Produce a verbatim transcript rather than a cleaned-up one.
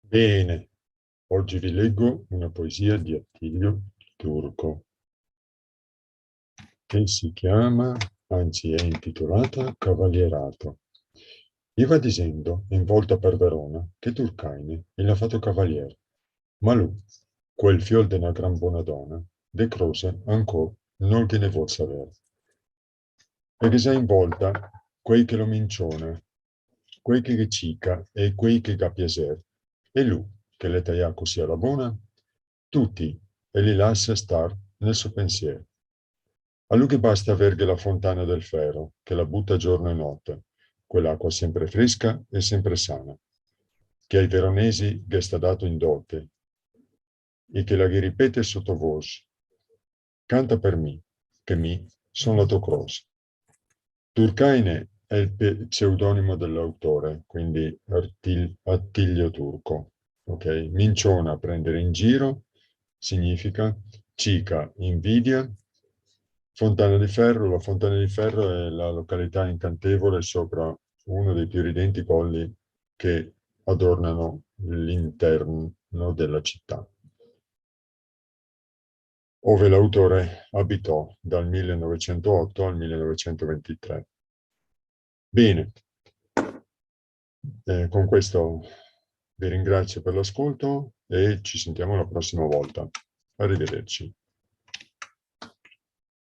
Bene, oggi vi leggo una poesia di Attilio Turco, che si chiama, anzi è intitolata Cavalierato. I va disendo in volta par Verona che Turcaine i l'à fato cavalier, ma lu, quel fiol de na gran bona dona, de crose ancò no ghe ne vol saver. E ghe xe in volta quei che lo minciona, quei che ghe cica e quei che ga piaser, e lu, che l'è taià cusì a la bona, tuti e li lasa star nel so pensier. A lu ghe basta averghe la fontana del fero, che la buta giorno e note, quel'acqua sempre fresca e sempre sana, che ai veronesi ghe sta dato in dote, e che la ghe ripete sotovos: "Canta per mi, che mi son la to cros." Turcaine è il pe-, pseudonimo dell'autore, quindi Artil-, Attilio Turco. Ok? Minciona, prendere in giro, significa, cica, invidia. Fontana di Ferro, la Fontana di Ferro è la località incantevole sopra uno dei più ridenti colli che adornano l'interno della città, ove l'autore abitò dal millenovecentotto al millenovecentoventitré. Bene, eh, con questo vi ringrazio per l'ascolto e ci sentiamo la prossima volta. Arrivederci.